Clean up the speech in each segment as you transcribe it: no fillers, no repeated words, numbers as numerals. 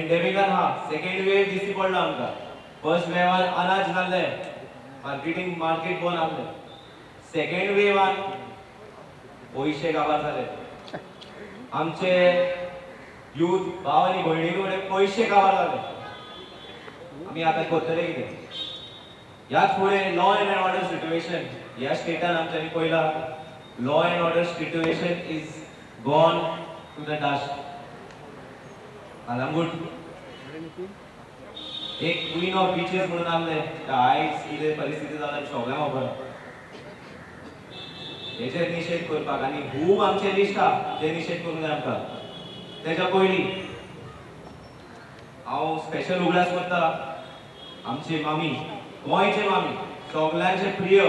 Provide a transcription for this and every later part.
पेंडेमिकान हा सेकेंड वेव दिश्टी पडलो आमकां. फर्स्ट वेवान अनाज जाल्ले, मार्केटींग मार्केट बंद आहले. सेकेंड वेवान पयशे काबार जाले. आमचे यूथ भाव आनी भयणी कडेन पयशे काबार जाले. आमी आतां करतले कितें? ह्याच फुडें लॉ एंड ऑर्डर सिट्युएशन ह्या स्टेटान आमच्यांनी पळयला. Law and order situation is gone to the dust. Calangute एक क्वीन ऑफ बिचीस म्हणून आहले, आयज कितें परिस्थिती जाल्या सगळ्यांक खबर. हेचेर निशेध करपाक आनी खूब आमचे लिस्ट आहा जे निशेध करूंक जाय आमकां. तेच्या पयलीं हांव स्पेशल उगडास करता आमची मामी, गोंयचे मामी, सगल्यांचे प्रिय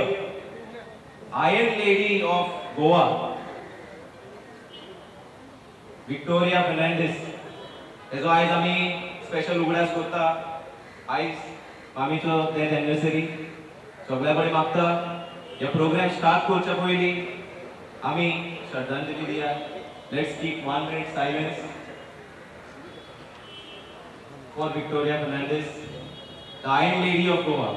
iron lady of Goa Victoria Fernandes. तेजो आयज आमी स्पेशल उगडास करता. आयज मामीचो डेथ एनिवर्सरी. सगळ्या कडेन मागता हे प्रोग्राम स्टार्ट करच्या पयलीं आमी श्रद्धांजली दिया. Let's keep 1 minute silence for Victoria Fernandes, the iron lady of Goa.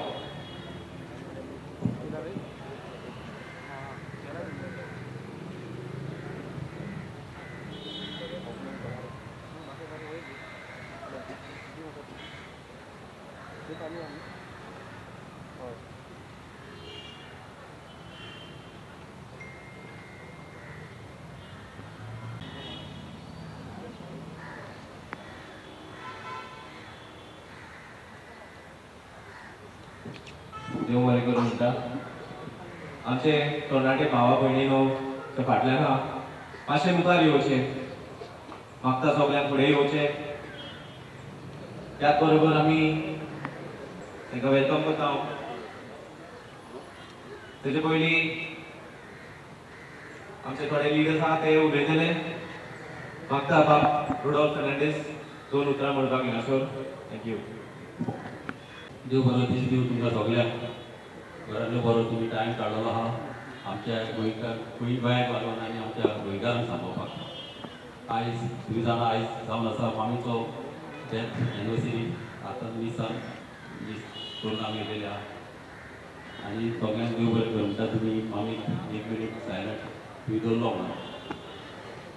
देव बरें करूं म्हणटा. आमचे तरणाटे भावा भयणीनो ते फाटल्यान आहा, मातशें मुखार येवचें मागता, सगळ्यांक फुडें येवचें. त्याच बरोबर आमी तांकां welcome करता हांव. तेजे पयलीं आमचे थोडे लिडर्स आहा ते उलयतले. मागता बाब रुडोल्फ फर्नांडीस दोन उतरां म्हणपाक हिंगासर. Thank you. देव बरो दीस दिवं तुमकां सगल्यांक. घरांतलो बरो तुमी टायम काडलेलो आहा आमच्या गोंयकार गोंयाक लागून आनी आमच्या गोंयकारांक सांबाळपाक. आयज तुमी जाणा आयज जावन आसा मामीचो डेथ एनिवर्सरी. आतां मिसान मीस करून आमी येयलेले आहा आनी सगल्यांक देव बरें करूं म्हणटा. तुमी मामीक 1 मिनीट सायलंट तुमी दवरलो म्हणून.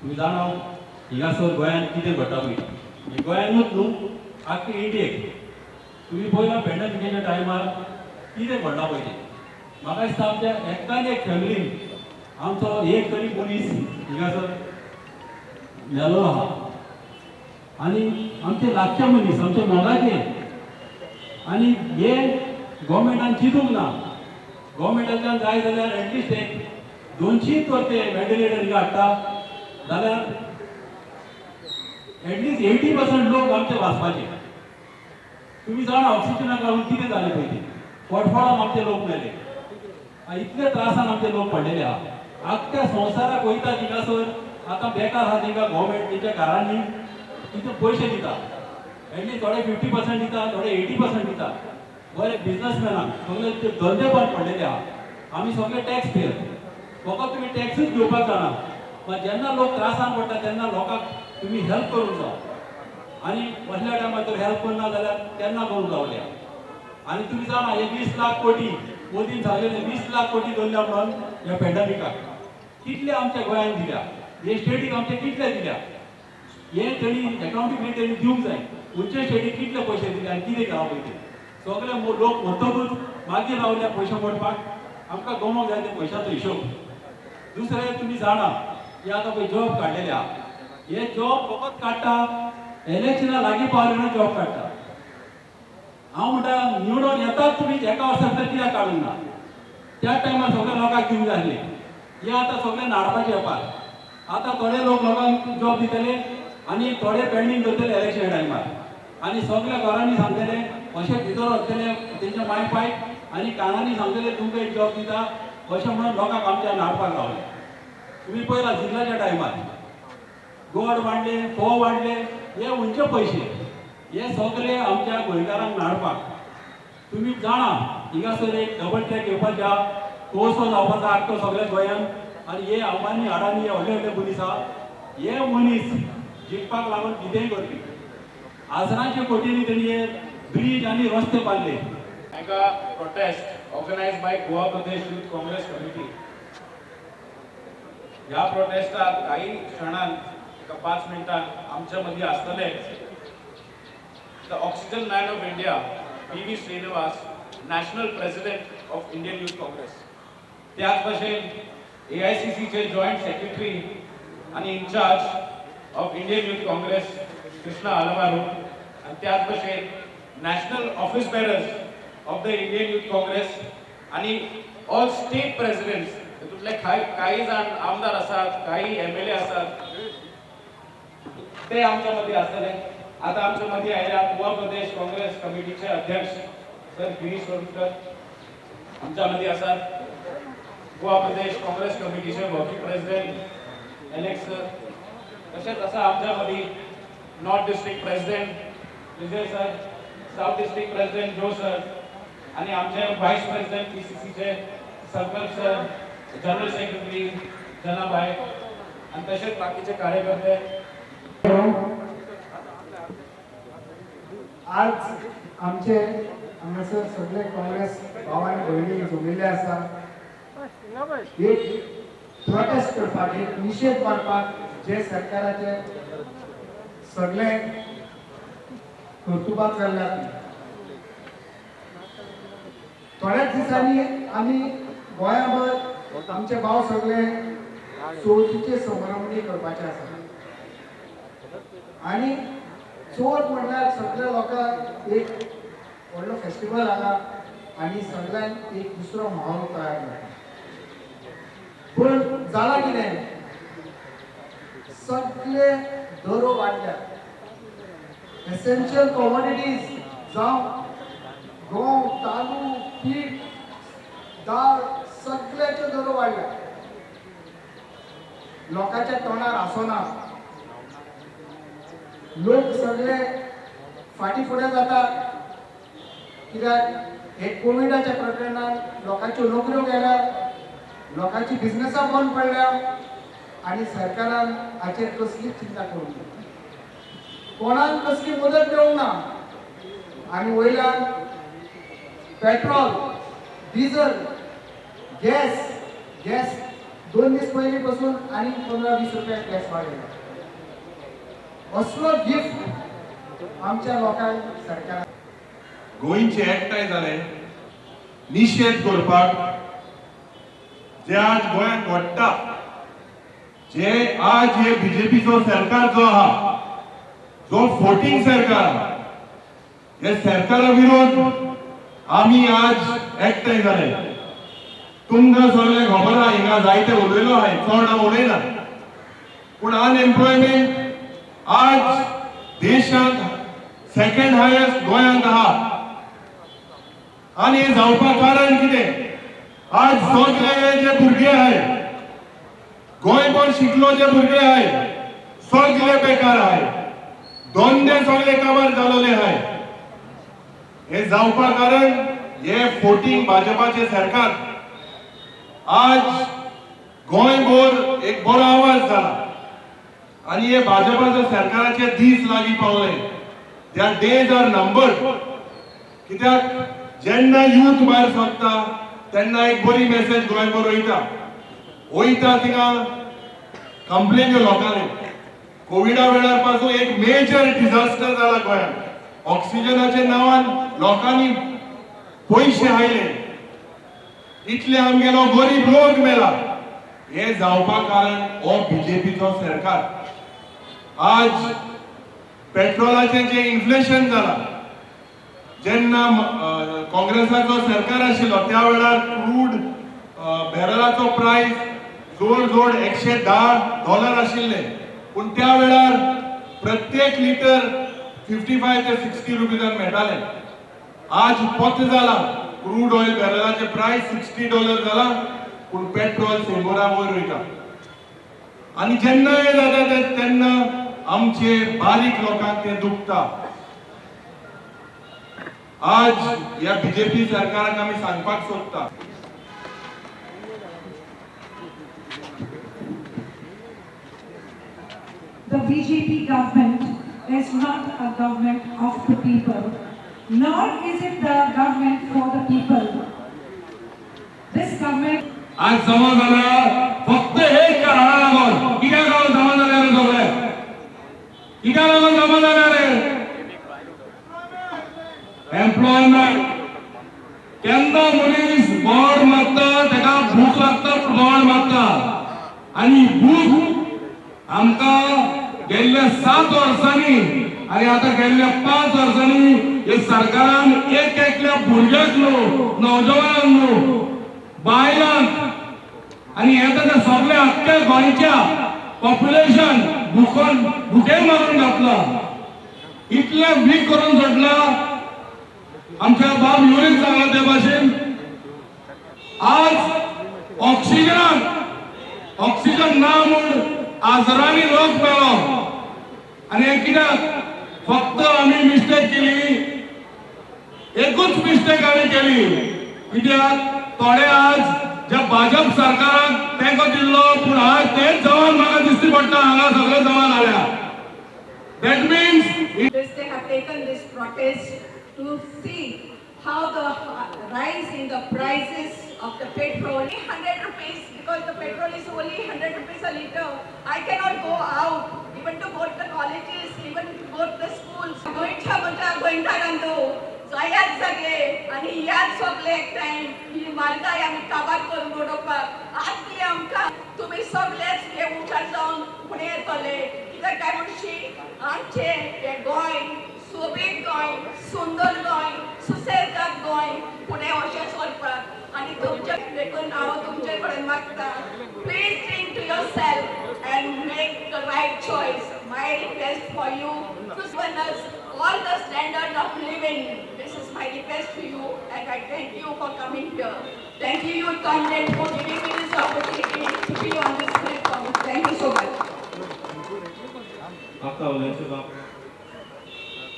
तुमी जाणा हिंगासर गोंयांत कितें घडटा पळय, गोंयानूच न्हू आख्खे इंडियेक. तुमी पळयला पेंडेमिकाच्या टायमार कितें घडलां पळय तें. म्हाका दिसता आमच्या एकान एक फॅमिलीन आमचो एक तरी मनीस हिंगासर मेलो आहा. आनी आमचे लागचे मनीस आमचे मोगाचे आनी हे गोवोरमेंटान चिंतूंक ना. गोवोरमेंटाच्यान जाय जाल्यार एटलिस्ट एक 200 तर ते व्हेंटिलेटर हिंगा हाडटा जाल्यार एटलिस्ट 80% लोक आमचे वाचपाचे. तुमी जाणा ऑक्सिजनाक लागून कितें जालें पळय तें. फडफडान आमचे लोक मेले, इतले त्रासान आमचे लोक पडलेले आहा. आख्ख्या संवसाराक वयता थिंगासर आतां बेकार आहा तेंकां गोवोरमेंट तेंच्या घरांनी तितू पयशे दिता. एटलिस्ट थोडे 50% दिता, थोडे 80% दिता. बरे बिजनसमॅनांक सगळे ते धंदे बंद पडलेले आहा. आमी सगळे टॅक्स पेयर, फकत तुमी टॅक्सूच घेवपाक जाणा. पण जेन्ना लोक त्रासान पडटा तेन्ना लोकांक तुमी हेल्प करूंक जाय. आनी असल्या टायमार जर हेल्प करना जाल्यार तेन्ना करूंक जावल्या. आनी तुमी जाणा हे 20 लाख कोटी मोदीन सांगलेले 20 लाख कोटी दवरल्या म्हणून ह्या पेंडेमिकाक कितले आमच्या गोंयांत दिल्या, हे स्टेटीक आमचे कितले दिल्या, हे तेणी एकाउंटेबिलिटी तेणी दिवंक जाय. खंयचे स्टेटीक कितले पयशे दिले आनी कितें केलां पळय तें. सगळे लोक मरतकूच मागीर रावल्या पयशे मोडपाक. आमकां गमोवंक जाय ते पयशाचो हिशोब. दुसरें तुमी जाणा हे आतां पळय जॉब काडलेले आहा. हे जॉब फकत काडटा इलेक्शना लागीं पावले म्हणून जॉब काडटा. हांव म्हणटा निवडून येतात तुमी एका वर्सा भितर कित्याक काडूंक ना? त्या टायमार सगळे लोकांक दिवंक जाय आसले. हे आतां सगळे नाडपाचे वेपार. आतां थोडे लोक लोकांक जॉब दितले आनी थोडे पेंडींग दवरतले इलेक्शन टायमार. आनी सगल्या घरांनी सांगतले अशें भितर वतले तेंच्या माय पायक आनी कानांनी सांगतले तुमकां एक जॉब दिता अशें म्हणून लोकांक आमच्या नाडपाक रावले. तुमी पळयला जिल्ल्याच्या टायमार गोड वाडले, फोव वाडले, हे खंयचे पयशे हे सगळे आमच्या गोंयकारांक नाडपाक. तुमी जाणा हिंगासर एक डबल ट्रॅक येवपाचे आहा, कोसो जावपाचो आख्खो सगळ्या गोंयांत. आनी हे अंबानी अडानी हे व्हडले व्हडले मनीस आहा, हे मनीस जिखपाक लागून कितेंय करपी. आसराचे कोटींनी तेणी हे ब्रीज आनी रस्ते बांदले. Mega protest organized by Goa Pradesh Youth Congress Committee. ह्या प्रोटेस्टाक काही क्षणान एका 5 मिनटान आमच्या मदीं आसतले the oxygen man of India P V. Srinivas, national president of Indian Youth Congress. त्याच भशेन AICCचे जॉयंट सेक्रेटरी आनी incharge of Indian Youth Congress Krishna Alamaro, आनी त्याच भशेन national office bearers of the Indian Youth Congress आनी all state presidents. तितूंतले कांय जाण आमदार आसात, काही MLA आसात, ते आमच्या मदीं आसतले. आतां आमच्या मदीं आयल्या गोवा प्रदेश काँग्रेस कमिटीचे अध्यक्ष सर गिरीश चोडणकर आमच्या मदीं आसात. गोवा प्रदेश काँग्रेस कमिटीचे वर्किंग प्रेसिडेंट एलेक्स सर, तशेंच आसा आमच्या मदीं north district president Vijay sir, south district president Jo sir, आनी आमचे व्हायस प्रेसिडेंट PCCचे संकल्प सर, जनरल सेक्रेटरी जनाबाय, आनी तशेंच बाकीचे कार्यकर्ते. आज आमचे हांगासर सगळे काँग्रेस भाव आनी भयणी जमिल्ले आसा एक प्रोटेस्ट करपाक, एक निशेध मारपाक जे सरकाराचे सगळे कर्तुबां चल्ल्यात. थोड्याच दिसांनी आमी गोंयाभर आमचे भाव सगळे चवथीचे समारंभ करपाचे आसा आनी चवथ म्हणल्यार सगळ्या लोकांक एक व्हडलो फेस्टिवल आसा आनी सगळ्यांक एक दुसरो माहोल तयार जाता. पूण जालां कितें, सगळे दरो वाडल्यात. एसेन्शियल कॉमोडिटीज जावं गंव, तांदूळ, पीठ, दाळ सगळ्याच्यो दरो वाडल्या. लोकांच्या तोंडार आसना, लोक सगळे फाटीं फुडें जातात कित्याक हे कोविडाच्या प्रकरणान लोकांच्यो नोकऱ्यो गेल्या, लोकांची बिजनसां बंद पडल्या आनी सरकारान हाचेर कसलीच चिंता करूंक ना, कोणाक कसली मदत मेळूंक ना. आनी वयल्यान पेट्रोल, डिझल, गॅस गॅस 2 दीस पयलीं पसून आनी 15-20 रुपया गॅस वाडयला. असलो गिफ्ट आमच्या लोकांक सरकारान. गोंयचे एकठांय जाले निशेध करपाक जे आज गोंयांत घडटा, जे आज हे बीजेपीचो सरकार जो आहा, जो फोटींग सरकार आहा, हे सरकारा विरोध आमी आज एकठांय जाले. तुमकां सगळें खबर आहा, हिंगा जायते उलयलो आहा, चड हांव उलयना. पूण अनएम्प्लॉयमेंट आज देशांत सेकंड हायस्ट गोंयांत आहा. आनी हें जावपाक कारण कितें, आज सगळे जे भुरगे आहाय, गोंयभर शिकलो जे भुरगे आहाय, सगळे बेकार आहाय, धंदे सगळे काबार जालोले आहाय. हे जावपाक कारण हे फोटींग भाजपाचे सरकार. आज गोंयभर एक बरो आवाज जाला आनी हे भाजपाच्या सरकाराचे दीस लागीं पावले. Their days are numbered. कित्याक जेन्ना यूथ भायर सरता तेन्ना एक बरी मेसेज गोंयभर वयता वयता थिंगा कंप्लेन लोकांनी. कोविडा वेळार पासून एक मेजर डिझास्टर जाला गोंयांत. ऑक्सिजनाच्या नांवान लोकांनी पयशे आयले, इतले आमगेलो गरीब लोक मेला. हे जावपाक कारण हो बीजेपीचो सरकार. आज पेट्रोलाचें जे इन्फ्लेशन जाला, जेन्ना काँग्रेसाचो सरकार आशिल्लो त्या वेळार क्रूड बॅरलाचो प्रायस जोड जोड $110 आशिल्ले, पूण त्या वेळार प्रत्येक लिटर 55 ते 60 रुपीजान मेळटाले. आज पत जाला, क्रूड ऑयल बॅरलाचे प्रायस $60 जाला, पूण पेट्रोल 100 वयर वयता. आनी जेन्ना हें जाता तेन्ना आमचे बारीक लोकांक तें दुखता. आज ह्या बीजेपी सरकाराक आमी सांगपाक सोदता, The BJP government is not a government of the people, nor is it the government for the people. This government आज जमा झाला फक्त एक कारणाक लागून. कित्याक लागून जमा जाले रे सगळे? कित्याक लागून जमा जाले रे? एम्प्लॉयमेंट. केन्ना मनीस गोड मागता तेका भूक लागता, पूण गोड मागता. आनी भूक आमकां गेल्ल्या 7 वर्सांनी आनी आतां गेल्ल्या 5 वर्सांनी हे सरकारान एक एकल्या भुरग्याक न्हू, नौजवानांक न्हू, बायलांक आनी हे ताच्या सगळ्या आख्ख्या गोंयच्या पॉप्युलेशन भुकोन भुकेन मारून घातला. इतलें वीक करून सोडला. आमच्या बाब युरीन सांगला ते भाशेन आज ऑक्सिजनाक ऑक्सिजन ना म्हूण हजारांनी लोक मेलो. आनी हें कित्याक? फक्त आमी मिस्टेक केली, एकूच मिस्टेक आमी केली. कित्याक थोडे आज ज्या भाजप सरकाराक तेंको दिल्लो, पूण आज तेच जवान म्हाका दिश्टी पडटा हांगा सगळे जमा जाल्या. That means This they have taken this protest to see how the rise in the prices of the petrol, 100 rupees, because the petrol is only 100 rupees a liter. I cannot go out, even to go to the colleges, even to go to the schools. गोंयच्या म्हज्या गोंयकारांनो, जायात सगळे आनी याद सगळे एकठांय ही म्हारगाय आमी काबार करून उडोवपाक आतली आमकां तुमी सगळेच हे मुखार जावन फुडें येतले. कित्याक काय म्हणशी आमचें हें गोंय सोबीत गोंय, सुंदर गोंय, सुसेगाद गोंय फुडें अशेंच व्हरपाक आनी तुमचे देखून हांव तुमचे कडेन मागता, please think to yourself and make the right choice. My request for you to given us all the standard of living. This is my request to you and I thank you for coming here. Thank you, Youth Congress, for giving me this opportunity to be on this platform. Thank you so much. आपका उलयचो बाब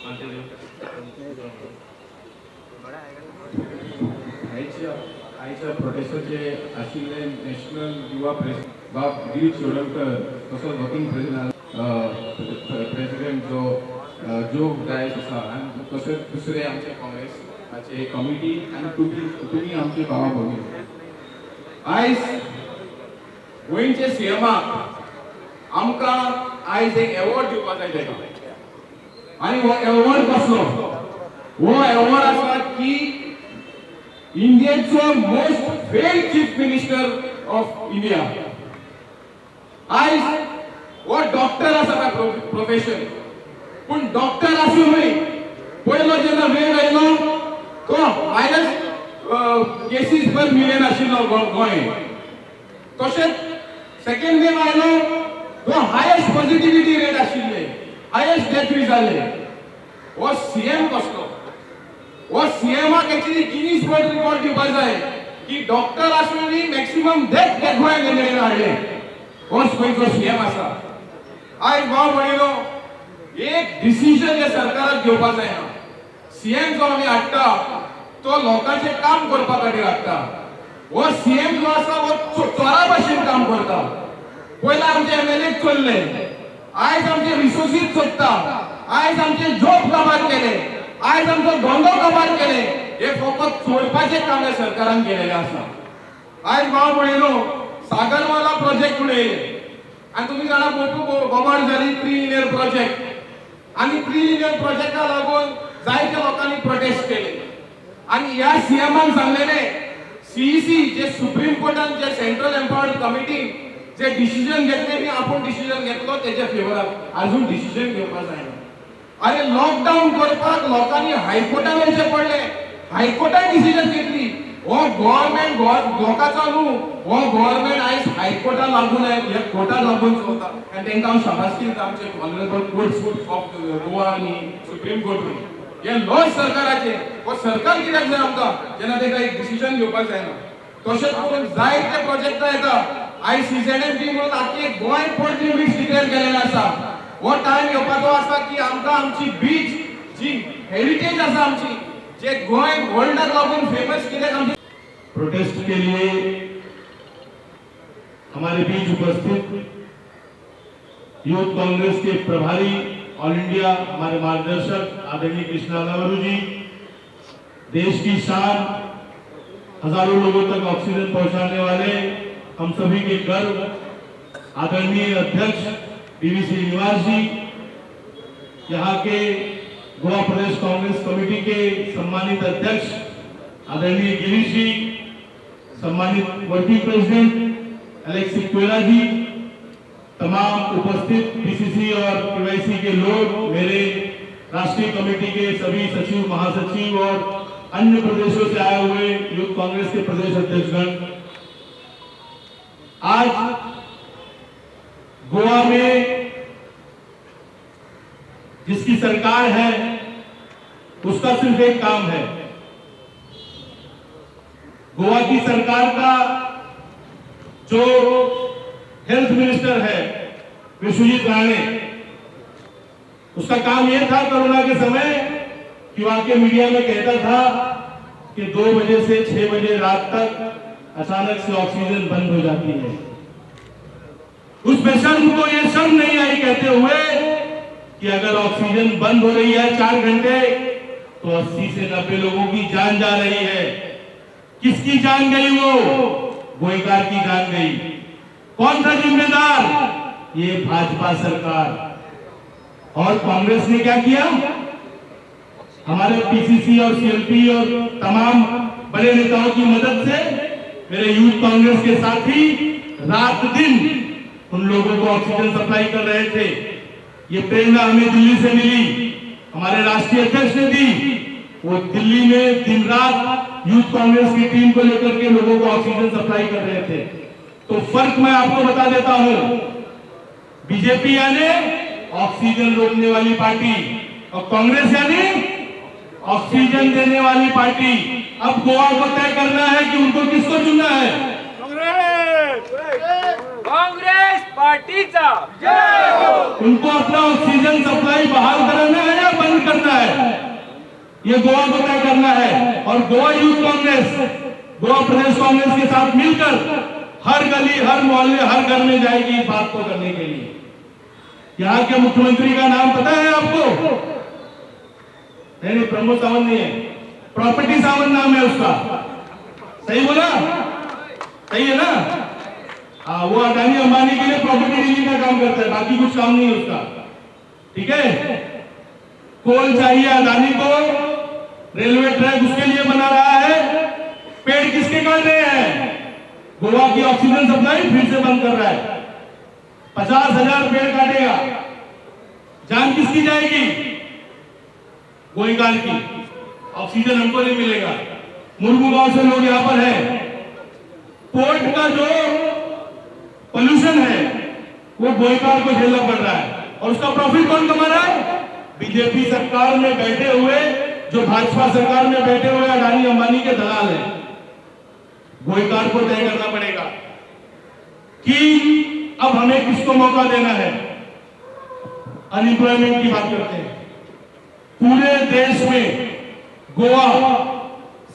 continue. आयच्या प्रोटेस्टाचे आशिल्ले national युवा press बाब गिरीश चोडणकर, तसोच working president जो जो डायस आसा आनी तशेंच दुसरे आमचे काँग्रेसाचे कमिटी आनी तुमी आमचे भावा भगिनी, आयज गोंयचे सीएमाक आमकां आयज एक एवॉर्ड दिवपाक जाय तेका. आनी हो एवॉर्ड कसलो? हो एवॉर्ड आसा की इंडियेचो most failed chief minister of India. आयज हो डॉक्टर आसा बाय प्रोफेशन, पूण डॉक्टर आसूनय पयलो जेन्ना वेळ आयलो तो हायस्ट केसीस पर मिलियन आशिल्लो गोंय. तशेंच सेकेंड वेव आयलो तो हायस्ट पॉझिटिव्हिटी रेट आशिल्ले, हायस्ट डेथूय जाले. हो सीएम कसलो? हो सीएमाक एक्चुअली गिनीज वर्ल्ड रिकॉर्ड दिवपाक जाय की डॉक्टर आसूनय मॅक्सिमम डेथ गोंयांत तेंच्यानी हाडले. हो गोंयचो सीएम आसा. आयज भाव भयणीनो, एक डिसिजन हे सरकाराक घेवपाक जायना. सीएम जो आमी हाडटा तो लोकांचें काम करपा खातीर हाडटा. हो सीएम जो आसा हो चोरा भाशेन काम करता. पयलीं आमचे एमएलए चोरले, आयज आमचे रिसोर्सीस चोरता, आयज आमचे जॉब काबार केले, आयज आमचो धंदो काबार केले. हे फकत चोरपाचें काम ह्या सरकारान केलेलें आसा. आयज भाव भयणीनो, सागरमाला प्रोजेक्ट उडयले आनी तुमी जाणा भरपूर बोमाड जाली थ्री लिनियर प्रोजेक्ट. आनी थ्री लिनियर प्रोजेक्टा लागून जायत्या लोकांनी प्रोटेस्ट केले. आनी ह्या सीएमान सांगलेलें सीईसी जे सुप्रीम कोर्टान जे सेंट्रल एम्पावर्ड कमिटी जे डिसिजन घेतले न्ही, आपूण डिसिजन घेतलो तेच्या फेवराक. आजून डिसिजन घेवपाक जायना. अरे लॉकडावन करपाक लोकांनी हायकोर्टान वयचें पडलें, हायकोर्टान डिसिजन घेतली. हो गव्हर्मेंट लोकांचो न्हू, हो गव्हर्मेंट आयज हायकोर्टान लागून ह्या कोर्टाक लागून चलता. आनी तांकां हांव शाबासकी दिता आमचे ऑनरेबल कोर्ट्स ऑफ गोवा आनी सुप्रीम कोर्ट. हे लॉस सरकाराचे. हो सरकार कित्याक जाय आमकां जेन्ना तांकां एक डिसिजन घेवपाक जायना. तशेंच करून जायते प्रोजेक्टां येता. आयज सीझन बी म्हणून आख्खे गोंय पोर्ट लिमिट्स डिक्लेअर केलेलें आसा. हो टायम येवपाचो आसा की आमकां आमची बीच जी हेरिटेज आसा आमची, जे गोंय वर्ल्डाक लागून फेमस कित्याक आमची. प्रोटेस्ट के लिए हमारे बीच उपस्थित यूथ कांग्रेस के प्रभारी ऑल इंडिया हमारे मार्गदर्शक आदरणीय कृष्णा अल्लावरू जी, देश की शान, हजारों लोगों तक ऑक्सीजन पहुंचाने वाले हम सभी के गर्व आदरणीय अध्यक्ष पीवी श्रीनिवास जी, यहाँ K Goa Pradesh Congress committee K सम्मानित अध्यक्ष आदरणीय गिरीश जी, सम्मानित वर्किंग प्रेसिडेंट एलेक्स सिक्वेरा जी, तमाम उपस्थित पीसीसी और पीवाईसी के लोग, मेरे राष्ट्रीय कमेटी के सभी सचिव, महासचिव और अन्य प्रदेशों से आए हुए यूथ कांग्रेस के प्रदेश अध्यक्षगण, आज गोवा में जिसकी सरकार है उसका सिर्फ एक काम है। गोवा की सरकार का जो हेल्थ मिनिस्टर है विश्वजीत राणे, उसका काम यह था कोरोना के समय कि वहां के मीडिया में कहता था कि 2 बजे से 6 बजे रात तक अचानक से ऑक्सीजन बंद हो जाती है। उस बेशर्म को यह शर्म नहीं आई कहते हुए कि अगर ऑक्सीजन बंद हो रही है 4 घंटे तो 80 से 90 लोगों की जान जा रही है। किसकी जान गई? वो गोयकार की जान गई। कौन था जिम्मेदार? ये भाजपा सरकार। और कांग्रेस ने क्या किया? हमारे पीसीसी और सीएलपी और तमाम बड़े नेताओं की मदद से मेरे यूथ कांग्रेस के साथी रात दिन उन लोगों को ऑक्सीजन सप्लाई कर रहे थे। ये प्रेरणा हमें दिल्ली से मिली, हमारे राष्ट्रीय अध्यक्ष ने दी। वो दिल्ली में दिन रात यूथ कांग्रेस की टीम को लेकर के लोगों को ऑक्सीजन सप्लाई कर रहे थे। तो फर्क मैं आपको बता देता हूं, बीजेपी यानी ऑक्सीजन रोकने वाली पार्टी और कांग्रेस यानी ऑक्सीजन देने वाली पार्टी। अब गोवा को तय करना है कि उनको किसको चुनना है। कांग्रेस पार्टीचा उनको अपना ऑक्सीजन सप्लाई बहाल कराना है या बंद करना है, ये गोवा को तय करना है। और गोवा यूथ कांग्रेस गोवा प्रदेश कांग्रेस के साथ मिलकर हर गली, हर मोहल्ले, हर घर में जाएगी इस बात को करने के लिए। यहाँ के मुख्यमंत्री का नाम पता है आपको? नहीं, प्रमोद सावंत नहीं है, प्रॉपर्टी सावंत नाम है उसका। सही बोला? सही है ना? हाँ, वो अडानी अंबानी के लिए प्रॉपर्टी डीलिंग का काम करता है, बाकी कुछ काम नहीं है उसका। ठीक है, कोल चाहिए अडानी को, रेलवे ट्रैक उसके लिए बना रहा है। पेड़ किसके काट रहे हैं? गोवा की ऑक्सीजन सप्लाई फिर से बंद कर रहा है। 50,000 पेड़ काटेगा, जान किसकी जाएगी? गोयकार की। ऑक्सीजन हमको नहीं मिलेगा। मुर्मू गांव से लोग यहां पर है। पोर्ट का जो पोल्यूशन है वो गोयकार को झेलना पड़ रहा है और उसका प्रॉफिट कौन कमा रहा है? बीजेपी सरकार में बैठे हुए, जो भाजपा सरकार में बैठे हुए अडानी अंबानी के दलाल हैं। गोयकार को तय करना पड़ेगा कि अब हमें किसको मौका देना है। अनएम्प्लॉयमेंट की बात करते हैं, पूरे देश में गोवा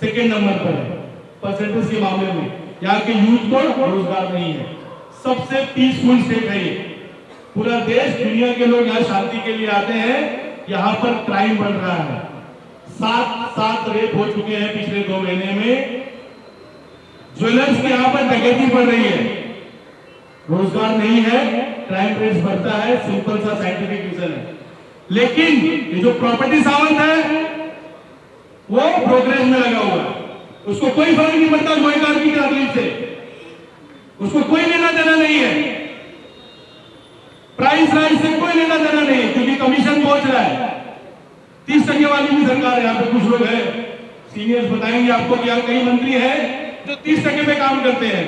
सेकेंड नंबर पर है परसेंटेज के मामले में। यहाँ के यूथ को रोजगार नहीं है। सबसे पीसफुल स्टेट है ये। पूरा देश, दुनिया के लोग यहाँ शांति के लिए आते हैं, यहाँ पर क्राइम बढ़ रहा है। 7 रेप हो चुके हैं पिछले 2 महीने में। ज्वेलर्स के यहाँ पर डकैती बढ़ रही है। रोजगार नहीं है, क्राइम रेट बढ़ता है। सिंपल सा साइंटिफिक रीजन है। लेकिन ये जो प्रॉपर्टी सावंत है वो ब्रोकरेज में लगा हुआ है, उसको कोई फर्क नहीं पड़ता गोयकार की तकलीफ से, उसको कोई लेना देना नहीं है। प्राइस राइज से कोई लेना देना नहीं है, क्योंकि कमीशन पहुंच रहा है। 30 टके वाली भी सरकार है। यहाँ पे कुछ लोग हैं, सीनियर्स बताएंगे आपको कि यहाँ कई मंत्री हैं जो 30 टके पे काम करते हैं।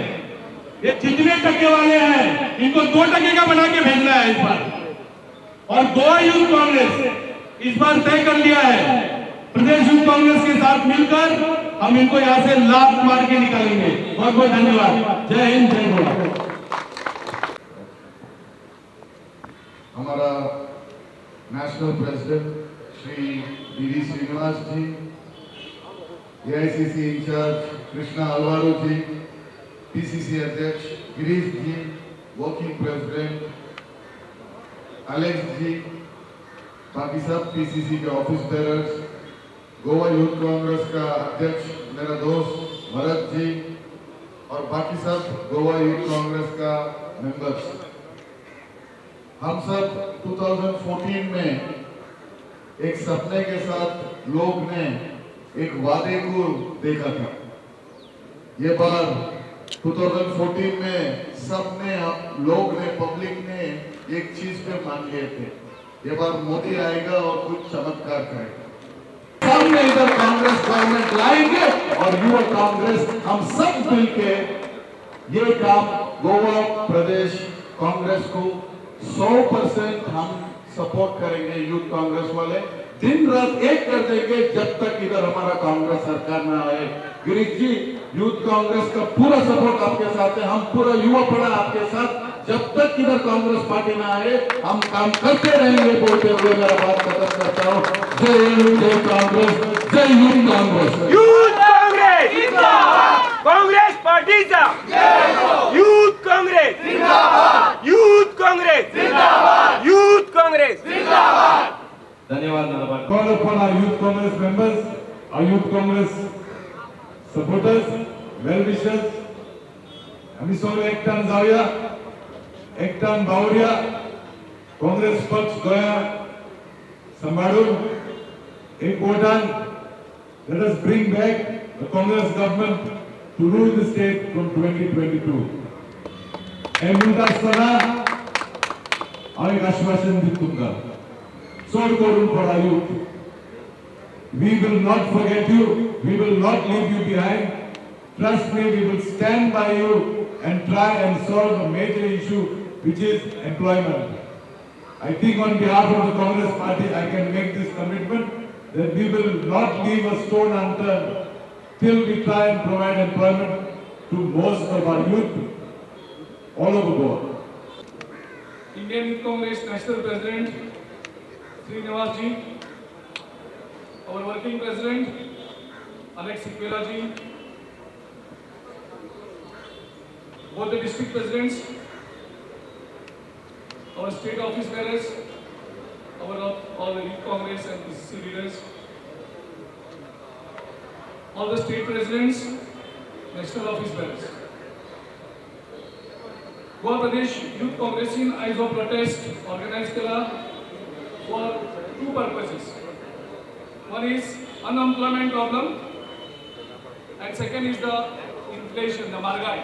ये जितने टके वाले हैं इनको 2 टके का बना के भेजना है इस बार। और गोवा यूथ कांग्रेस इस बार तय कर लिया है, प्रदेश यूथ कांग्रेस के साथ मिलकर हम इनको यहां से लात मार के निकालेंगे। बहुत बहुत धन्यवाद। जय हिंद, जय गोवा। हमारा national president Shri B V Srinivas ji, AICC incharge Krishna Alvaro ji, PCC अध्यक्ष Girish ji, working president Alex ji, बाकी सब पीसीसी के office bearers, Goa youth Congress का अध्यक्ष मेरा दोस्त भरत जी और बाकी सब गोवा यूथ कांग्रेस का मेंबर्स। हम सब 2014 में एक सपने के साथ लोग ने एक वादे को देखा था। ये बार 2014 में सबने, लोग ने, पब्लिक ने एक चीज पे मान लिए थे, ये बार मोदी आएगा और कुछ चमत्कार करेगा। सामने इधर कांग्रेस गवर्नमेंट लाएंगे और युवा कांग्रेस हम सब मिलके ये काम गोवा प्रदेश कांग्रेस को 100% हम सपोर्ट करेंगे। यूथ कांग्रेस वाले दिन रात एक कर देंगे जब तक इधर हमारा कांग्रेस सरकार ना आए। गिरीश जी, यूथ कांग्रेस का पूरा सपोर्ट आपके साथ है, हम पूरा युवा पड़ा आपके साथ। जब तक इधर कांग्रेस पार्टी ना आए हम काम करते रहेंगे। बोलते हुए मेरा बात खत्म करता हूँ। जय हिंद, जय कांग्रेस, जय यूथ कांग्रेस। यूथ कांग्रेस जिंदाबाद, कांग्रेस पार्टीचा यूथ काँग्रेस जिंदाबाद, यूथ काँग्रेस जिंदाबाद, यूथ कांग्रेस जिंदाबाद। धन्यवाद। Call upon our Youth Congress members, our Youth Congress supporters, well-wishers. आम्ही सगळे एकठान जावया, एकठान वावुरया, काँग्रेस पक्ष गोंया सांबाळून एक वोटान let us bring back the Congress government to rule the state from 2022. हे म्हणटा आसतना हांव एक आश्वासन दिता तुमकां, चड करून for our youth, we will not forget you, we will not leave you behind. Trust me, we will stand by you and try and solve a major issue, which is employment. I think on behalf of the Congress party, I can make this commitment that we will not leave a stone unturned till we try and provide employment to most of our youth all over Goa. Indian Youth Congress National President Srinivas ji, our working president Alex Sequeira ji, both the district presidents, our state office bearers, our all the Youth Congress and PCC leaders, all the state presidents, national office bearers. Goa Pradesh Youth Congress in आयज हो protest organize केला for two purposes. One is unemployment problem and second is the inflation, the margai.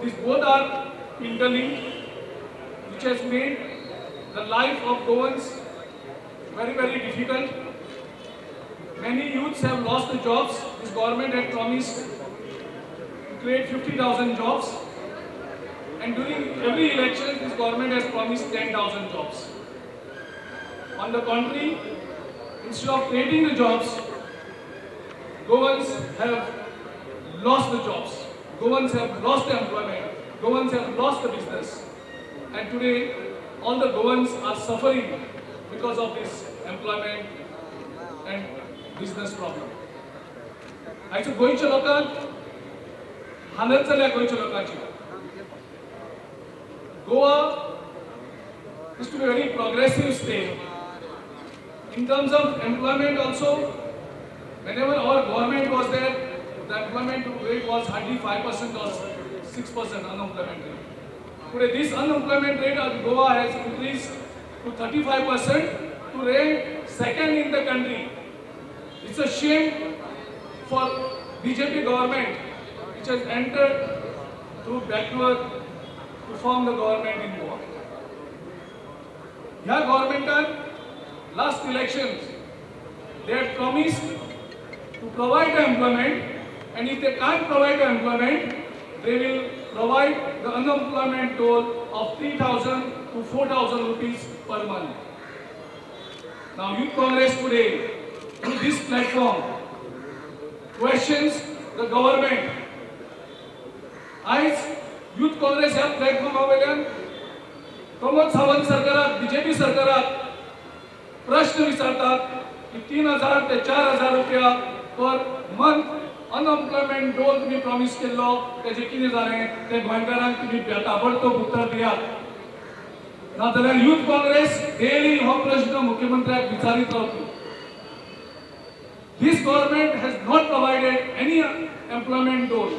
These both are interlinked, which has made the life of Goans very, very difficult. Many youths have lost their jobs. This government had promised to create 50,000 jobs, and during every election, this government has promised 10,000 jobs. On the contrary, instead of creating the jobs, Goans have lost the jobs. Goans have lost their employment. Goans have lost the business. And today, all the Goans are suffering because of this employment and business problem. आयज गोंयच्या लोकांक हालत जाल्या. गोंयच्या लोकांची, Goa is to be very progressive state. In terms of employment also, whenever our government was there, the employment rate was hardly 5% or 6% unemployment rate. Today, this unemployment rate of Goa has increased to 35% to rank second in the country. It's a shame for BJP government, which has entered through backward to form the government in Goa. ह्या गव्हर्नमेंटान last elections they had promised to provide the employment, and if they can't provide the employment, they will provide the unemployment toll of 3,000 to 4,000 rupees per month. Now Youth Congress today, through this platform, questions the government. आयज Youth Congress ह्या प्लॅटफॉर्मा वयल्यान प्रमोद सावंत सरकाराक, BJP सरकाराक प्रश्न विचारतात की 3,000 ते 4,000 रुपया पर मंथ अनएम्प्लॉयमेंट डोल तुम्ही प्रॉमिस केल्लो, तेजें कितें जालें तें गोंयकारांक तुमी ताबडतोब उत्तर दियात. ना जाल्यार यूथ काँग्रेस डेली हो प्रश्न मुख्यमंत्र्याक विचारीत रावतली. This government has not provided any employment dole,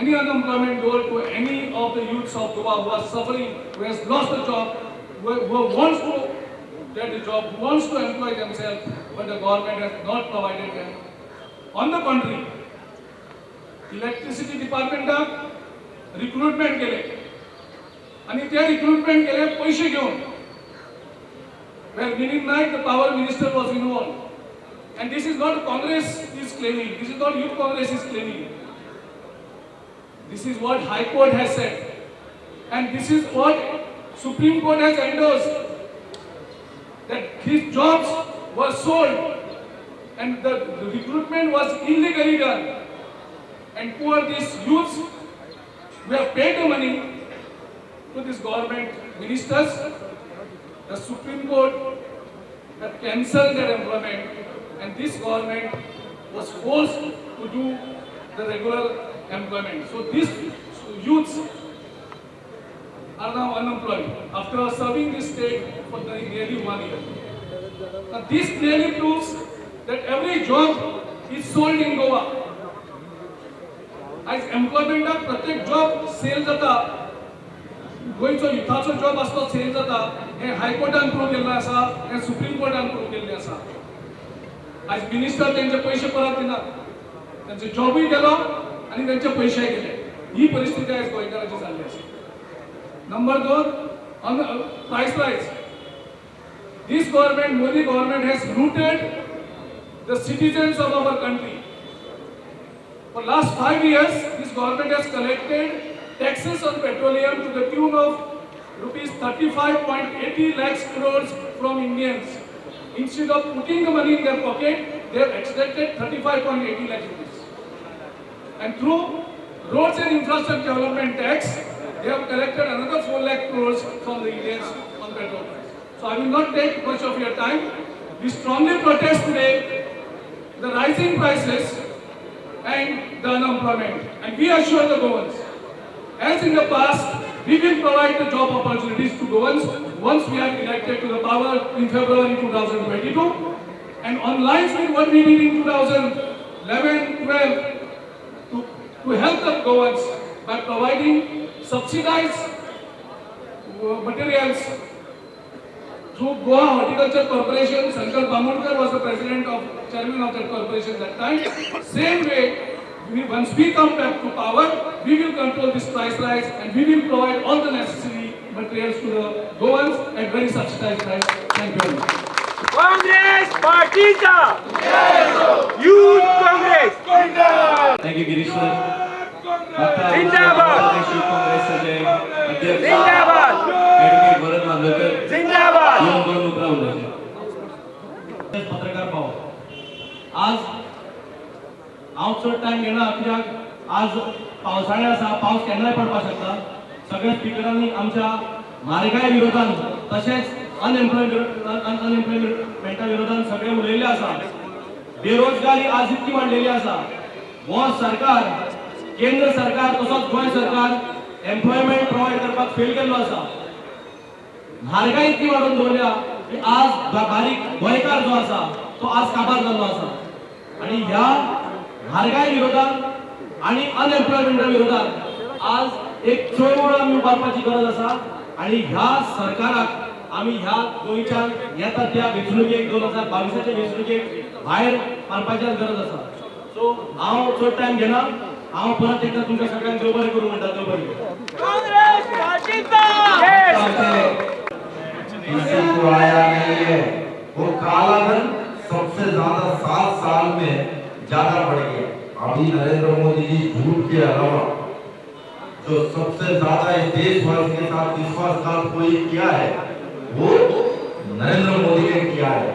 any unemployment dole to any of the youths of Goa who are suffering, who has lost the job, who wants to get a job, who wants to employ themselves, but the government has not provided them. On the contrary, electricity department recruitment केले आणि ते recruitment केले पैसे घेऊन, where Milind Naik, the power minister, was involved. And this is not Congress is claiming, this is not Youth Congress is claiming. This is what High Court has said. And this is what Supreme Court has endorsed, that his jobs were sold and the recruitment was illegally done. And poor these youths who have paid the money to these government ministers, the Supreme Court had cancelled their employment, and this government was forced to do the regular employment. So these youths are now unemployed after serving this state for nearly 1 year. Now this clearly proves that every job is sold in Goa. आज एम्प्लॉयमेंटाक प्रत्येक job sale जाता, गोंयचो युथाचो job आसतो sale जाता, हें हायकोर्टान prove केल्लें आसा, हें सुप्रीम कोर्टान प्रूव केल्लें आसा. आज मिनिस्टर तेंचे पयशे परत दिनात, तेंचो जॉबूय गेलो आनी तेंचे पयशेय गेले. ही परिस्थिती आयज गोंयकारांची जाल्ली आसा. Number 2, price rise. This government, Modi government, has looted the citizens of our country. For last 5 years, this government has collected taxes on petroleum to the tune of rupees 35.80 lakhs crores from Indians. Instead of putting the money in their pocket, they have extracted 35.80 lakhs rupees. And through roads and infrastructure development tax, they have collected another 4 lakh crores from the Indians on petrol price. So I will not take much of your time. We strongly protest today the rising prices and the unemployment. And we assure the Goans, as in the past, we will provide the job opportunities to Goans once we are elected to the power in February 2022. And on lines with what we did in 2011-12 to help the Goans by providing subsidized materials through Goa Horticulture Corporation. Shankar Bamulkar was the president of, chairman of that corporation that time. Same way, once we come back to power, we will control this price rise and we will provide all the necessary materials to the Goans at very subsidized price. Thank you very much. Congress Party cha! Youth Congress! Thank you, Girish sir. Zindabad! Zindabad! Advocate Bharat Mandlekar. Zindabad! पत्रकार भाव, आज हांव चड time घेना कित्याक आज पावसाळें आसा, पावस केन्नाय पडपाक शकता. सगळ्या स्पिकरांनी आमच्या म्हारगाय विरोधान तशेंच अनएम्प्लॉयमेंटा विरोधान सगळे उलयल्ले आसा. बेरोजगारी आज इतकी वाडलेली आसा. हो सरकार, केंद्र सरकार तसोच गोंय सरकार एम्प्लॉयमेंट प्रोवायड करपाक फेल केल्लो आसा. म्हारगाय इतकी वाडोवन दवरल्या की आज बारीक गोंयकार जो आसा तो आज काबार जाल्लो आसा. आनी ह्या म्हारगाय विरोधान आनी अनएम्प्लॉयमेंटा विरोधान आज एक चळवळ आमी उबारपाची गरज आसा. आनी ह्या सरकाराक आमी ह्या गोंयच्यान येता त्या वेंचणुकेक 2022 वेंचणुकेक भायर मारपाची गरज आसा. सो हांव चड टायम घेना. हांव परत एकदा तुमच्या सगळ्यांक देव बरें करूं म्हणटा. देव बरें. किसी को आया नहीं है वो काला धन सबसे ज्यादा 7 साल में ज्यादा बढ़ गया। अभी नरेंद्र मोदी जी झूठ के अलावा जो सबसे ज्यादा इस देशवासी के साथ विश्वासघात कोई किया है वो नरेंद्र मोदी ने किया है।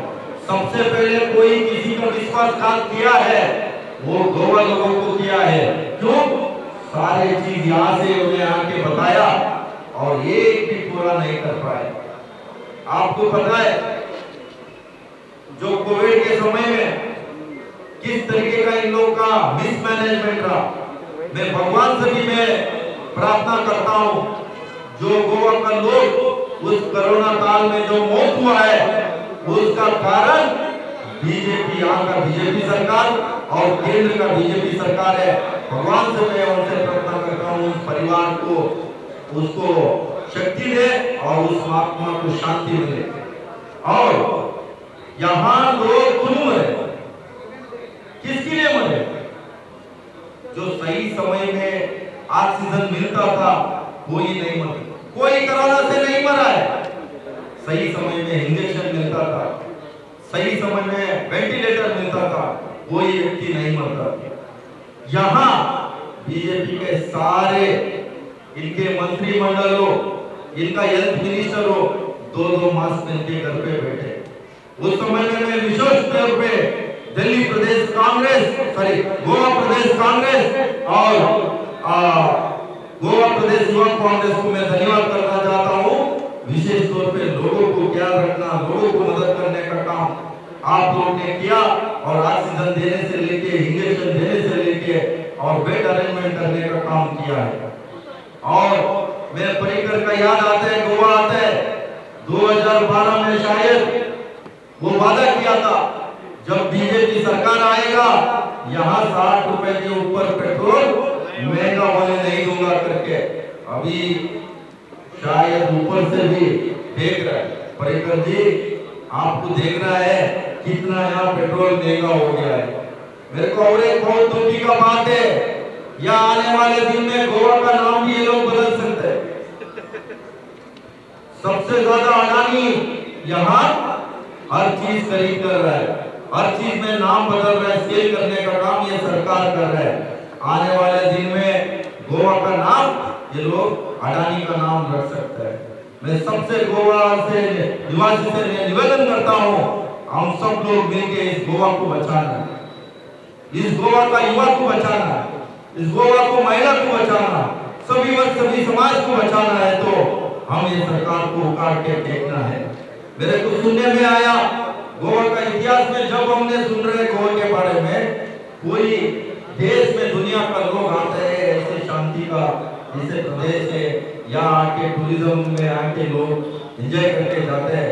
सबसे पहले कोई किसी का विश्वासघात किया है वो गोवा लोगों को किया है। क्यों? सारे चीज यहाँ से उन्हें आके बताया और एक भी पूरा नहीं कर पाए। आपको पता है जो कोविड के समय में किस तरीके का इन लोगों का मिसमैनेजमेंट रहा। मैं भगवान से भी मैं प्रार्थना करता हूं जो गोवा का लोग उस कोरोना काल में जो मौत हुआ है उसका कारण बीजेपी, यहाँ का बीजेपी सरकार और केंद्र का बीजेपी सरकार है। भगवान से मैं उनसे प्रार्थना करता हूँ उस परिवार को उसको शक्ति दे और उस आत्मा को शांति मिले। और यहाँ लोग क्यों मरे, किसके लिए मरे? जो सही समय में ऑक्सीजन मिलता था कोई नहीं मरा, कोई कोरोना से नहीं मरा है। सही समय में इंजेक्शन मिलता था, सही समय में वेंटिलेटर मिलता था, कोई व्यक्ति नहीं मरता। यहाँ बीजेपी के सारे इनके मंत्रिमंडल हो, इनका हेल्थ मिनिस्टर हो, दो दो मास्क पहन के घर पे बैठे। उस समय में मैं विशेष तौर पे दिल्ली प्रदेश कांग्रेस, सॉरी गोवा प्रदेश कांग्रेस और गोवा प्रदेश युवा कांग्रेस को मैं धन्यवाद करना चाहता हूँ। विशेष तौर पे लोगों को ख्याल रखना, लोगों को मदद करने का काम आप लोगों ने किया और ऑक्सीजन देने से लेके इंजेक्शन देने से लेके और बेड अरेंजमेंट करने का काम किया है। और मेरे परिकर का याद आता है, गोवा आता है 2012 में शायद वो वादा किया था जब बीजेपी सरकार आएगा यहाँ 60 रुपए के ऊपर पेट्रोल महंगा होने नहीं दूंगा करके। अभी शायद ऊपर से भी देख रहा है परिकर जी, आपको देखना है कितना यहाँ पेट्रोल महंगा हो गया है। मेरे को और एक बहुत दुखी का बात है, या आने वाले दिन में गोवा का नाम भी ये लोग बदल सकते हैं। सबसे ज्यादा अडानी यहाँ हर चीज खरीद कर रहा है, हर चीज में नाम बदल रहा है, सेल करने का काम ये सरकार कर रहा है। आने वाले दिन में गोवा का नाम ये लोग अडानी का नाम रख सकते हैं। मैं सबसे गोवा से निवासी से निवेदन करता हूँ, हम सब लोग मिलके इस गोवा को बचाना, इस गोवा का युवा को बचाना, इस गोवा को महिला को बचाना, सभी वर्ग सभी समाज को बचाना है तो हम ये सरकार को उखाड़ के देखना है। मेरे को सुनने में आया गोवा का इतिहास में, जब हमने सुन रहे गोवा के बारे में, कोई देश में दुनिया का लोग आते हैं ऐसे शांति का ऐसे प्रदेश है, यहाँ आके टूरिज्म में आके लोग एंजॉय करके जाते हैं।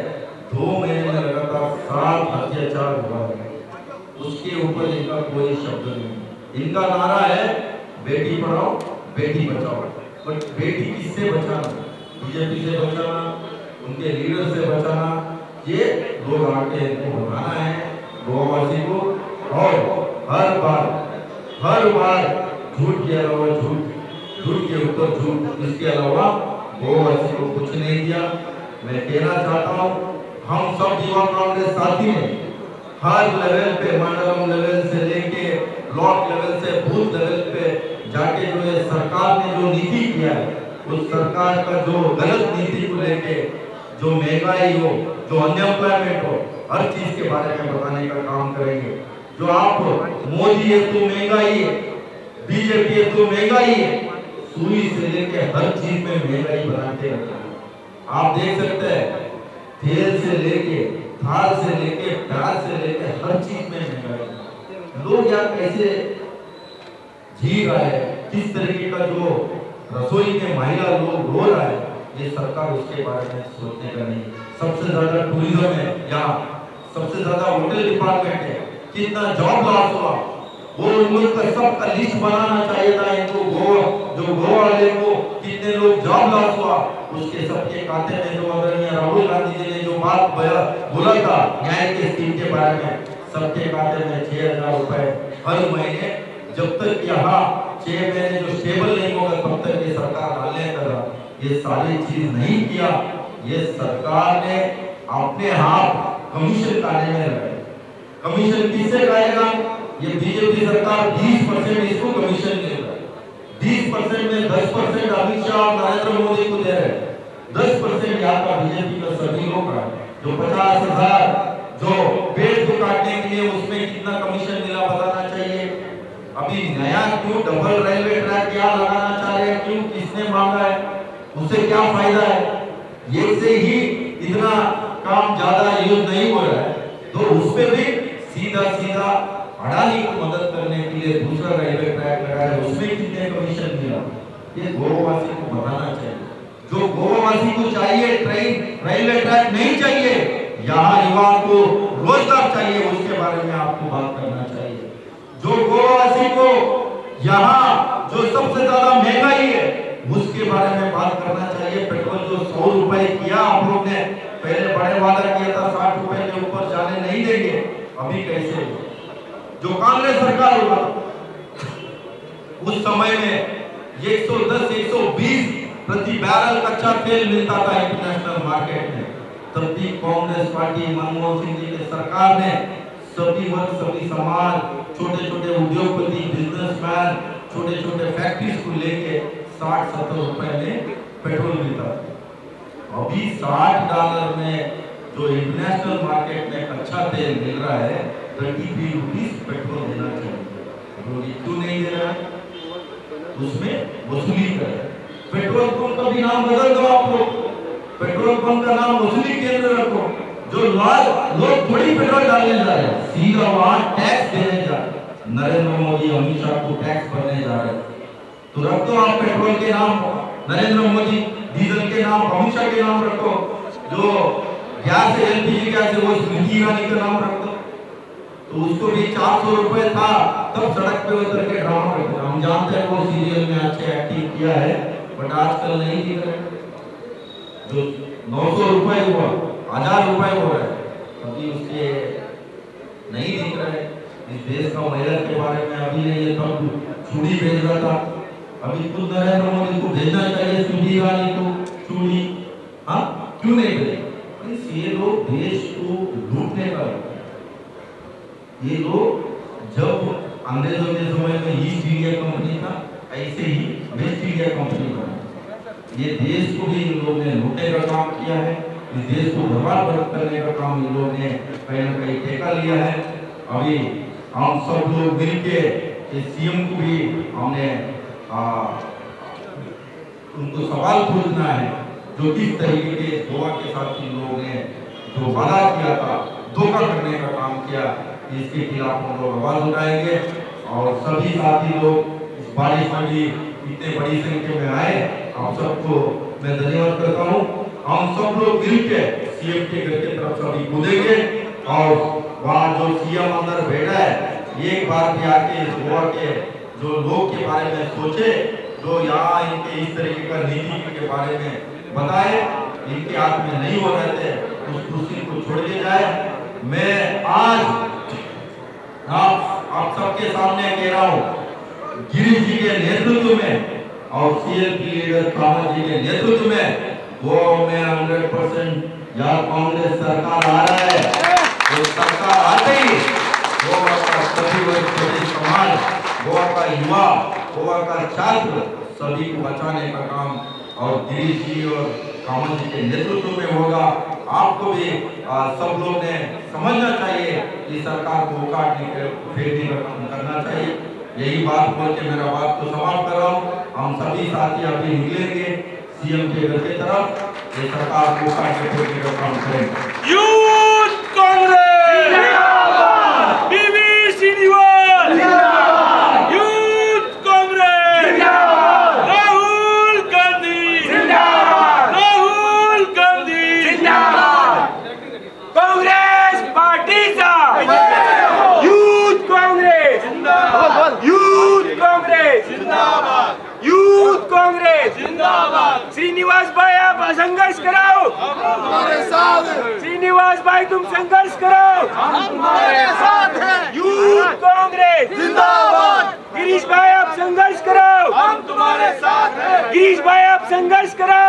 2 महीने में लगातार 7 अत्याचार हुआ है, उसके ऊपर इनका कोई शब्द नहीं। इनका नारा है बेटी पढ़ाओ बेटी बचाओ, बट बेटी किससे बचाना? बीजेपी से बचाना, उनके लीडर से बचाना, ये लोग आके इनको बताना है गोवावासी को। और हर बार झूठ के अलावा झूठ, झूठ के ऊपर झूठ, इसके अलावा गोवावासी को कुछ नहीं दिया। मैं कहना चाहता हूँ हम सब युवा कांग्रेस साथी ने हर लेवल पे, मंडलम लेवल से लेके ब्लॉक लेवल से बूथ लेवल पे जाके जो है सरकार ने जो नीति किया है, उस सरकार का जो गलत नीति को लेके जो महंगाई हो, जो अनएम्प्लॉयमेंट हो, हर चीज के बारे में बताने का काम करेंगे। जो आप मोदी है तो महंगाई है, बीजेपी है तो महंगाई है, सुई से लेके हर चीज में महंगाई बनाते हैं। आप देख सकते हैं तेल से लेके दाल से लेके प्याज से लेके हर चीज में महंगाई। लोग यार कैसे जी रहा है, किस तरीके का जो रसोई में महिला लोग रो रहा है, ये सरकार उसके बारे में सोचने का नहीं। सबसे ज्यादा टूरिज्म है यहाँ, सबसे ज्यादा होटल डिपार्टमेंट है, कितना जॉब लॉस हुआ वो उन लोग का सबका लिस्ट बनाना चाहिए था इनको। गोवा जो गोवा वाले को कितने लोग जॉब लॉस हुआ उसके सबके खाते में जो आदरणीय राहुल गांधी जी ने जो बात बोला था न्याय के स्कीम के बारे में, सबके खाते में 6000 रुपए हर महीने, जब तक यहाँ 6 महीने जो स्टेबल नहीं होगा तब तक ये सरकार डालने का, ये सारी चीज नहीं किया। ये सरकार ने अपने आप कमीशन खाने में लगाए। कमीशन किससे खाएगा? ये बीजेपी सरकार 20% इसको कमीशन दे रहा है। 20% में 10% अमित शाह और नरेंद्र मोदी को दे रहे हैं, 10% यहाँ का बीजेपी का सभी लोग रहा है। जो 50,000 जो पेड़ को काटने के लिए उसमें कितना कमीशन मिला बताना चाहिए। अभी नया क्यों डबल रेलवे ट्रैक क्या लगाना चाह रहे हैं, क्यों, किसने मांगा है, उससे क्या फायदा है? ये से ही इतना काम ज्यादा यूज नहीं हो रहा है, तो उसमें भी सीधा सीधा अडानी को मदद करने के लिए दूसरा रेलवे ट्रैक लगाया, उसमें कितने कमीशन मिला, ये गोवावासी को बताना चाहिए। जो गोवावासी को चाहिए ट्रेन, रेलवे ट्रैक नहीं चाहिए, यहाँ युवाओं को रोजगार चाहिए, उसके बारे में आपको बात करना चाहिए। जो गोवावासी को यहाँ जो सबसे ज्यादा महंगाई है उसके बारे में बात करना चाहिए। पेट्रोल जो 100 रुपए किया आप लोग ने, पहले बड़े वादा किया था 60 रुपए के ऊपर जाने नहीं देंगे, अभी कैसे? जो कांग्रेस सरकार हुआ उस समय में 110 120 प्रति बैरल कच्चा तेल मिलता था इंटरनेशनल मार्केट में, तब भी कांग्रेस पार्टी मनमोहन सिंह जी की सरकार ने सभी वर्ग, सभी समाज, छोटे छोटे उद्योगपति, बिजनेसमैन, छोटे छोटे फैक्ट्रीज को लेके 60-70 रुपए में पेट्रोल मिलता था। अभी $60 में जो इंटरनेशनल मार्केट में कच्चा तेल मिल रहा है, 33 रुपीज पेट्रोल देना चाहिए। क्यों नहीं दे रहा है? उसमें वसूली कर। पेट्रोल पंप का भी नाम बदल दो आप लोग, पेट्रोल पंप का नाम वसूली केंद्र रखो। जो लोग थोड़ी पेट्रोल डालने जा रहे हैं, सीधा वहां टैक्स देने जा रहे हैं। नरेंद्र मोदी अमित शाह को टैक्स भरने जा रहे हैं, तो रख दो आप पेट्रोल के नाम नरेंद्र मोदी, डीजल के नाम अमित शाह के नाम रखो, जो गैस है एलपीजी गैस है वो स्मृति ईरानी का नाम रख दो। तो उसको भी 400 रुपए था तब सड़क पे उतर के ड्रामा करते। हम जानते हैं वो सीरियल में अच्छे एक्टिंग किया है, बट आजकल नहीं दिख रहा है। जो 900 रुपए हुआ, 1000 रुपए हो रहा है, अभी उसके नहीं दिख रहा है। इस देश का महिला के बारे में अभी नहीं है, तब चूड़ी भेज रहा था, अभी खुद नरेंद्र मोदी को भेजना चाहिए स्मृति ईरानी को चूड़ी, हाँ क्यों नहीं भेजे? ये लोग देश को लूटने का, ये लोग जब अंग्रेजों के समय में ईस्ट इंडिया कंपनी था, ऐसे ही वेस्ट इंडिया कंपनी बना। ये देश को भी इन लोगों ने लूटने का काम किया है, इस देश को बर्बाद करने का काम इन लोगों ने कहीं ना कहीं ठेका लिया है। अभी हम सब लोग मिलके इस सीएम को भी हमने उनको सवाल पूछना है, जो किस तरीके के गोवा के साथ इन लोगों ने जो वादा किया था, धोखा करने का काम किया, इसके खिलाफ हम लोग आवाज उठाएंगे। और सभी साथी लोग इस बारिश में भी इतने बड़ी संख्या में आए, आप सबको मैं धन्यवाद करता हूँ। हम सब लोग मिलके सीएम के घर के तरफ सभी कूदेंगे और वहाँ जो सीएम अंदर बैठा है, एक बार भी आके इस गोवा के जो लोग के बारे में सोचे, जो यहाँ इनके इस तरीके का नीति के बारे में बताए, इनके हाथ में नहीं हो रहे थे, उस कुर्सी को छोड़ के जाए। मैं आज आप सबके सामने कह रहा हूँ, गिरीश जी के नेतृत्व में और सीएलपी लीडर कामत जी के नेतृत्व में गोवा में 100% यहाँ कांग्रेस सरकार आ रहा है। वो सरकार आते ही गोवा का सभी वर्ग, सभी समाज, गोवा का युवा, गोवा का छात्र, सभी को बचाने का काम और गिरीश जी और कामत जी के नेतृत्व में होगा। आपको भी सब लोग ने समझना चाहिए कि सरकार को उखाड़ने के फेंकने का काम करना चाहिए। यही बात बोल के मेरा बात को समाप्त कर रहा हूँ। हम सभी साथी अभी निकलेंगे सीएम के घर की तरफ, ये सरकार को उखाड़ के फेंकने का काम करेंगे। यूथ कांग्रेस जिंदाबाद, पीवी श्रीनिवास जिंदाबाद, यूथ कांग्रेस जिंदाबाद, राहुल गांधी जिंदाबाद, राहुल गांधी जिंदाबाद, कांग्रेस पार्टी चा यूथ कांग्रेस जिंदाबाद, यूथ कांग्रेस जिंदाबाद, यूथ कांग्रेस जिंदाबाद। श्रीनिवास भाई आप संघर्ष कराओ, हम तुम्हारे साथ हैं। श्रीनिवास भाई तुम संघर्ष करो, हम तुम्हारे साथ हैं। यूथ कांग्रेस जिंदाबाद। गिरीश भाई आप संघर्ष करो, हम तुम्हारे साथ हैं। गिरीश भाई आप संघर्ष करो,